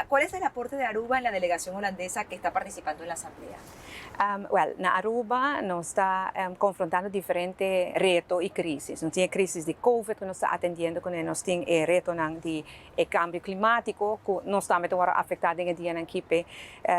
¿Cuál es el aporte de Aruba en la delegación holandesa que está participando en la asamblea? Well, na Aruba nos ta confrontando diferente reto y crisis. Nos tin crisis di COVID cu nos ta atendiendo cu nos tin reto di cambio climatico cu nos tambe ta afecta den dia nan kipe.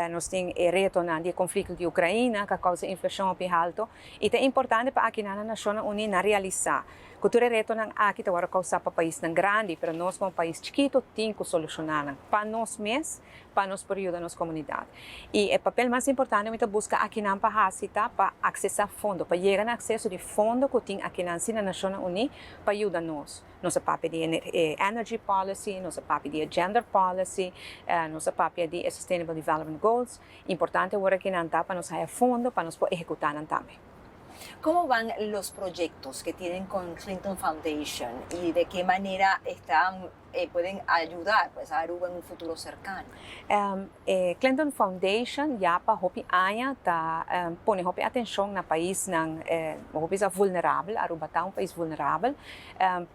Nos tin reto di conflicto di Ucrania cu a causa inflacion halto y ta importante pa aki na Nacion Uni na realisa cu tur reto nan aki ta causa pa pais nan grandi, pero nos como pais chikito tin cu soluciona pa nos mes, pa nos por yuda nos comunidad. Y e papel mas importante cu busca aki nan pa hasi ta pa accesa fondo, pa yega na acceso di fondo cu tin aki na Nacion Uni pa yuda nos. Nos a papia di energy policy, nos a papia di gender policy, nos a papia di Sustainable Development Goals. Importante awor aki nan ta pa nos haya fondo pa nos por ehecuta nan tambe. ¿Cómo van los proyectos que tienen con Clinton Foundation y de qué manera pueden ayudar, pues, a Aruba en un futuro cercano? Clinton Foundation ya pa hopi aña ta pone hopi atencion na pais nan hopi vulnerabel. Aruba ta un pais vulnerabel,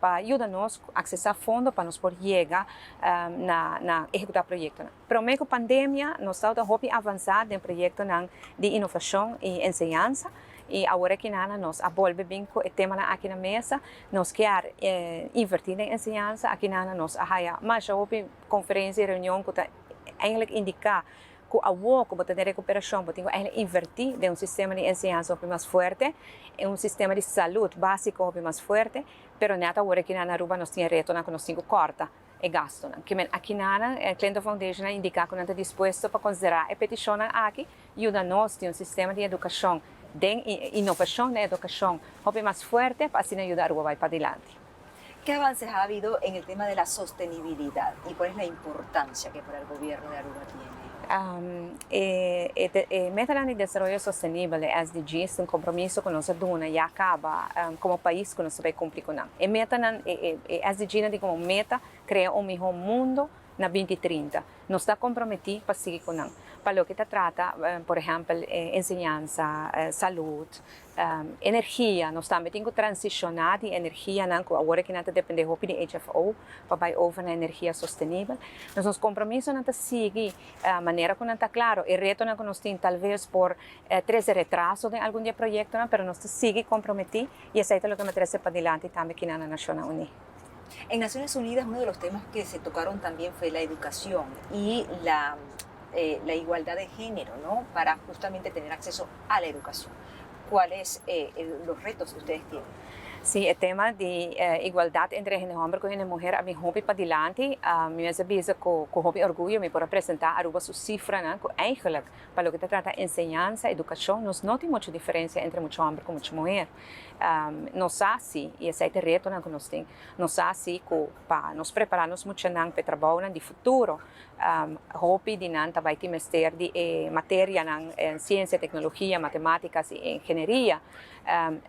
pa yuda nos accesa fondo pa nos por yega na ehecuta proyecto. Pero cu pandemia nos ta hopi avansa den proyecto nan di innovacion y enseñansa y awor aki nan nos a bolbe bin cu e tema aki na mesa. Nos kier inverti den enseñansa. Aki nan nos a haya mas hopi conferencia y reunion cu ta eigenlijk indica cu awor cu tin recuperacion, tin cu eigenlijk inverti den un sistema di enseñansa mas fuerte, un sistema di salud basico mas fuerte, pero net awor aki na Aruba nos tin reto cu nos tin cu corta e gasto. Kiermen aki na Clinton Foundation a indica cu nan ta dispuesto pa considera e peticion aki, yuda nos tin un sistema di educacion, di innovacion na educacion hopi mas fuerte, pa asina yuda Aruba bay padilanti. ¿Qué avances ha habido en el tema de la sostenibilidad y cuál es la importancia que para el gobierno de Aruba tiene? E meta di desaroyo sostenibel, SDGs, un compromiso cu nos a duna ya caba como pais cu nos ta bay cumpli cu ne. E meta e SDG ta como meta crea un miho mundo na 2030. Nos ta comprometi pa sigui cu ne. Pa loke ta trata, por ehempel, enseñansa, salud, energia, nos tambe tin cu transiciona di energia, no, awor cu nan ta depende hopi di HFO, pa bay over na energia sostenibel. Nos compromiso nan ta sigui manera cu ta claro, e reto cu nos tin talbes por trece retraso den algun proyecto, pero nos ta sigui comprometi y esey ta loke mi a trece padilanti tambe aki na Nacion Uni. En Naciones Unidas, uno de los temas que se tocaron también fue la educación y la igualdad de género, ¿no? Para justamente tener acceso a la educación. ¿Cuáles los retos que ustedes tienen? Si, e tema di igualdad entre hende homber y hende muhe a bin hopi padilanti. Mi a bisa cu hopi orguyo mi por presenta Aruba su cifra, no, cu eigenlijk pa loke ta trata enseñansa, educacion, nos no tin mucho diferencia entre mucha homber cu mucha muhe. Nos sa si, y esey ta e reto cu nos tin. Nos sa si cu pa nos prepara nos muchanan pa trabou di futuro, hopi di nan bay tin mester di materia nan ciencia, tecnologia, matematica y ingenieria.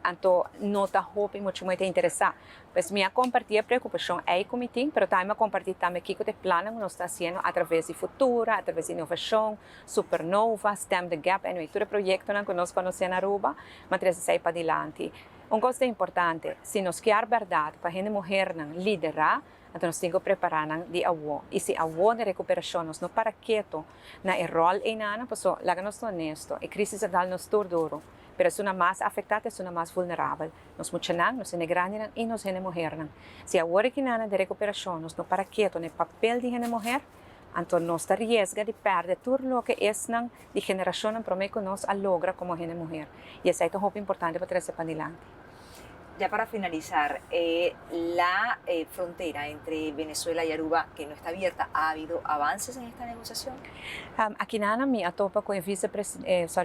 Anto no ta hopi mucho mucho interesa. Pues mi a comparti e preocupacion ey cu mi tin, pero tambe a comparti tambe kico ta e plan cu nos ta haciendo a traves di Futura, a traves di innovacion, Supernova, STEM the Gap, anyway, tur proyecto cu nos conoce na Aruba, m'a trece esey padilanti. Un cos importante, si nos kier berdad pa hende muhe nan lidera, anto nos tin cu prepara nan di awo. Y si awo di recuperacion nos no para keto na e rol ey nan, paso, laga nos honesto, e crisis a dal nos tur duro, pero esunnan mas afecta, esunnan mas vulnerabel. Nos muchanan, nos hende grandi y nos hende muhe. Si awor aki na di recuperacion nos no para keto na papel di hende muhe, anto nos ta riesga di perde tur loke esnan di generacion prome cu nos a logra como hende muhe. Y esey ta hopi importante pa trece padilanti. Ya para finalizar, la frontera entre Venezuela y Aruba, que no está abierta, ¿ha habido avances en esta negociación? Aki nan mi a topa cu e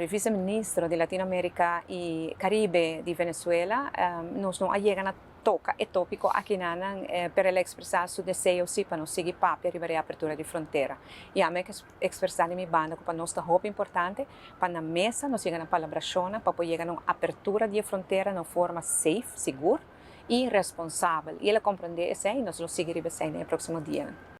vice-ministro di Latinoamerica y Caribe di Venezuela. Nos no a yega na toca e topico aki nan, pero el a expresa su deseo si pa nos sigui papia riba e apertura di frontera. Y ami a expresa di mi banda cu pa nos ta hopi importante pa na mesa nos yega na palabracion pa yega na apertura di frontera na forma safe, sigur y responsabel. Y el a comprende esey y nos lo sigui riba esey den proximo dia.